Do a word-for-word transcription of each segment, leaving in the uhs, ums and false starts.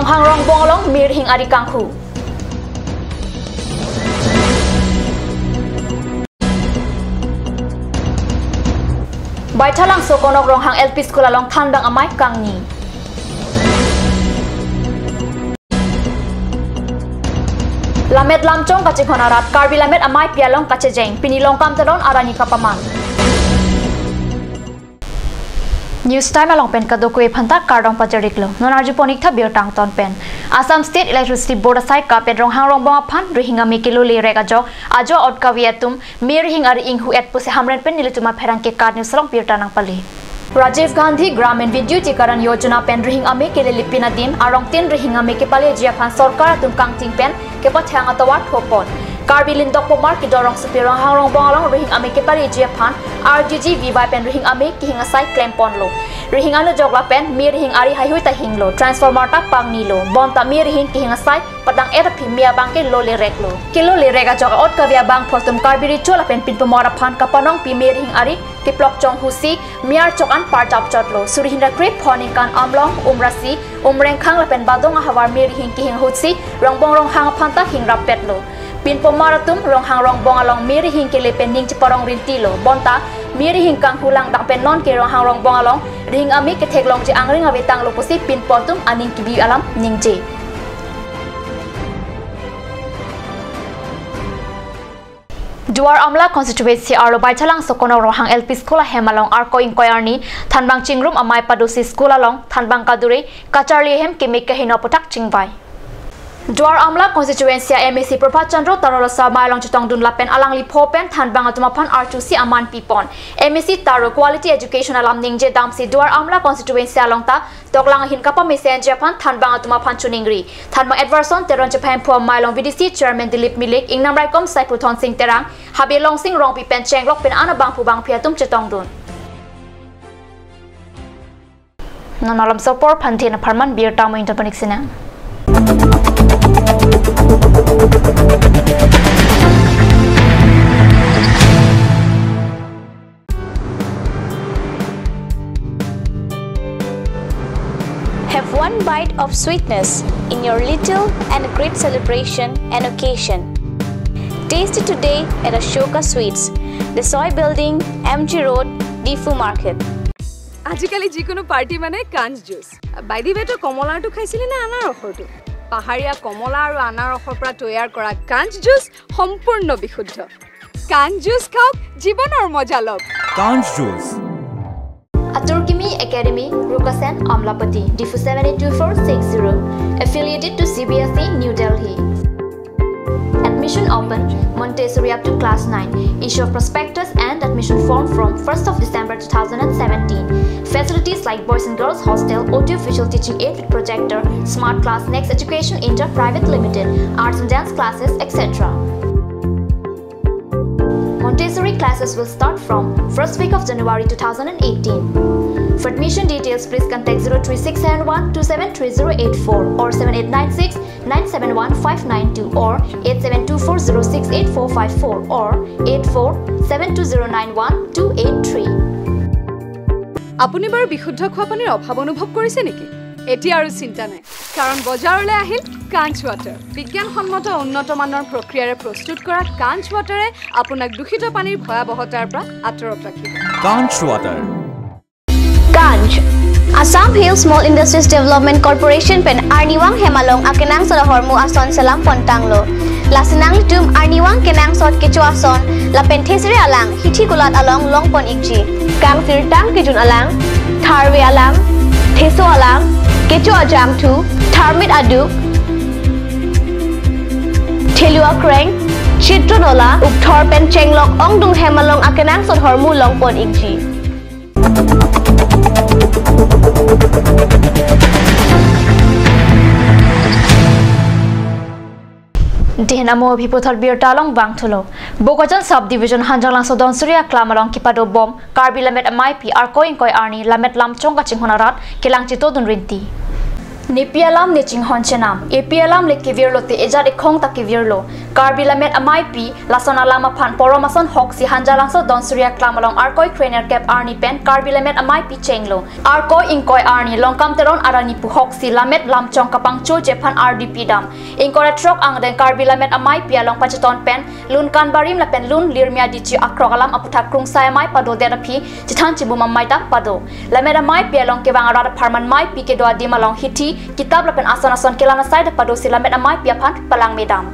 Ronghang Rongbong along mirhing ari kanghu. Baithalangso Konok Ronghang L P School along thanbang amei kangni. Lammet lamchong kachinghon arat, Karbi Lammet Ameipi along kachejeng, pini Longkam Teron arni kapaman. News Time along pen kadokave aphanta kardom pajir-iklo. Non arjupon-iktha birta angton pen. Assam State Electricity Board asai kapen Ronghang Rongbong aphan rihing amei kelole rek ajok, ajo a-ot kave atum mirhing ari inghu-et pusi Hamren pen nelitum apherangke KAT News along birta nangpale. Rajiv Gandhi Gramin Vidyutikaran Yojana pen rihing amei kelele pin adin arongtin rihing amei kepaleji aphan sorkar atum kangting pen kepathang atovar thopon. Karbi Lindok Pomar kedo rongsopi Ronghang Rongbong along rihing amei kepaleji aphan R G G V Y pen rihing amei kehing asai klemponlo. Rihing anujok lapen mirhing ari heihui ta hinglo, transformer ta pangnilo, bonta mirhing kehing asai padang-et aphi mei abangke lole reklo. Kelole rek ajok a-ot kave abangphu atum Karbi Recho lapen Pinpomar aphan kapanongpi mirhing ari keplok chonghusi mei archok an parjap chotlo. Suri hini ra krepho aningkan Amlong, Umrasi, Umrengkhang lapen Badong ahavar mirhing kehing ahutsi Rongbong Ronghang aphanta hing rappetlo. Pinpomar atum Ronghang Rongbong along mirhing kele pen ning cheparong rintilo. Bonta mirhing kanghu langdang pen nonke Ronghang Rongbong along rihing amei ketheklongji angring avetanglo pusi pinpo atum aning kebi alam ningje. Duar Amla constituency arlo Baithalangso Konok Ronghang L P School ahem along Arkoi ingkoi arni thanbang chingrum amei padosi school along thanbang kadure kacharli ahem keme kaheno aputhak chingvai. Duar Amla constituency a-M A C Prabhat Chandra Taro laso amei along chetongdun lapen alanglipho pen thanbang atum aphan archusi aman pipon. M A C Taro quality education alam ningje damsi Duar Amla constituency along ta toklang ahin kapamesenji aphan thanbang atum aphan choningri. Thanbang Edwardson Teron chephemphu amei along V D C Chairman Dilip Milik, Ingnam Raikom Saiphuthon Sing Terang, Habe Longsing Rongpi pen chenglok pen an abangphu bangphi atum chetongdun. Non malomso apor aphan thin apharman birta mo intoponik sinang. Have one bite of sweetness in your little and great celebration and occasion. Taste it today at Ashoka Sweets, Desoi Building, M G Road, Diphu Market. আজিকালি যিকোনো পাৰ্টি মানে কাঞ্চ juice. By the ৱে, তই কমলাৰটো খাইছিলি নে আনাৰসৰটো? পাহাৰীয়া কমলা আৰু আনাৰসৰ পৰা তৈয়াৰ কৰা কাঞ্চ জুচ সম্পূৰ্ণ বিশুদ্ধ। কাঞ্চ জুচ খাওক, জীৱনৰ মজা লওক। Kanj Juice. Atur Kimi Academy, Rukasen, Amlapati, Diphu seven eight two four six zero. Affiliated to C B S E, New Delhi. Admission open, Montessori up to class nine. Issue of prospectus and admission form from first of December two thousand and seventeen. Facilities like boys and girls hostel, audio visual teaching aid with projector, smart class, Next Education India Private Limited, arts and dance classes, et cetera. Montessori classes will start from first week of January two thousand and eighteen. For admission details, please contact zero three six seven one two seven three zero eight four or seven eight nine six nine seven one five nine two or eight seven two four zero six eight four five four or eight four seven two zero nine one two eight three. আপুনি বাৰু বিশুদ্ধ খোৱা পানীৰ অভাৱ অনুভৱ কৰিছে নেকি? এতিয়া আৰু চিন্তা নাই, কাৰণ বজাৰলৈ আহিল কাঞ্চ ৱাটাৰ। বিজ্ঞানসন্মত উন্নত মানৰ প্ৰক্ৰিয়াৰে প্ৰস্তুত কৰা কাঞ্চ ৱাটাৰে আপোনাক দূষিত পানীৰ ভয়াৱহতাৰ পৰা আঁতৰত ৰাখিব। Kanj Water. Kanj, Assam Hill Small Industries Development Corporation pen arnivang hem along akenangsot ahormu ason selam pontanglo. Lasi nanglitum arnivang kenangsot kecho ason lapen thesere alang hithi kulat along longpon-ikji. Kangsirtang kejun alang, tharve alang, theso alang, kecho ajangthu, tharmit aduk, thelu akreng, chitro nola, ukthor pen chenglok ongdung hem along akenangsot ahormu longpon-ikji. Dehen amo aphi puthot birta along vangthulo. Bokajan Sub Division Hanjanglangso Donsuri Aklam along kepado bom Karbi Lammet Ameipi Arkoi ingkoi arni lammet lamchong kachinghon arat kelang chetongdun rinti. Nepi alam ne chinghon chenam, epi alam le kevirlo te ejat ekhong ta kevirlo. Karbi Lammet Ameipi lason alam aphan porom ason hoksi Hanjalangso Donsuri Aklam along Arkoi krenerkep arni pen Karbi Lammet Ameipi chenglo. Arkoi ingkoi arni Longkam Teron arat nipu hoksi lammet lamchong kapangchoji aphan ardi pidam. Ingkoi ra throk angdeng Karbi Lammet Ameipi along pacheton pen lun kan barim lapen lun lirmi adichi akrok alam aputhak krungsai amei padodet aphi chethan chibum amei ta pado. Lammet Ameipi along kevang arat apharman meipi kedo adim along hithi, kitap lapen ason ason kelang asai ta padosi Lammet Ameipi aphan palangmedam.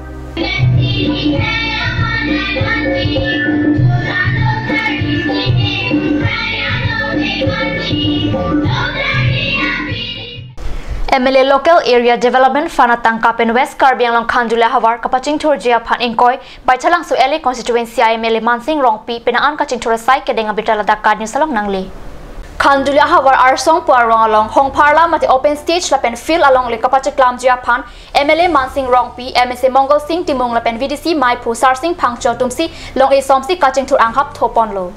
M L A Local Area Development Fund atangka pen West Karbi Anglong Khanduli ahavar kapachingthurji aphan ingkoi Baithalangso L A constituency a M L A Mansing Rongpi penang an kachingthur asai kedeng abirta ladak KAT News along nangle. Khanduli ahavar arsong pu arong along hongpharla mate open stage lapen field alongle kapacheklamji aphan M L A Mansing Rongpi, M A C Mongal Sing Timung lapen V D C meiphu Sarsing Phangcho atumsi long-e somsi kachingthur anghap thoponlo.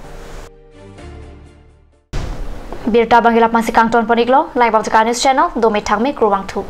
Birta abang ke lapu-ansi kangton pon-iklo, langdam KAT News channel, dome thakme kurvangthu.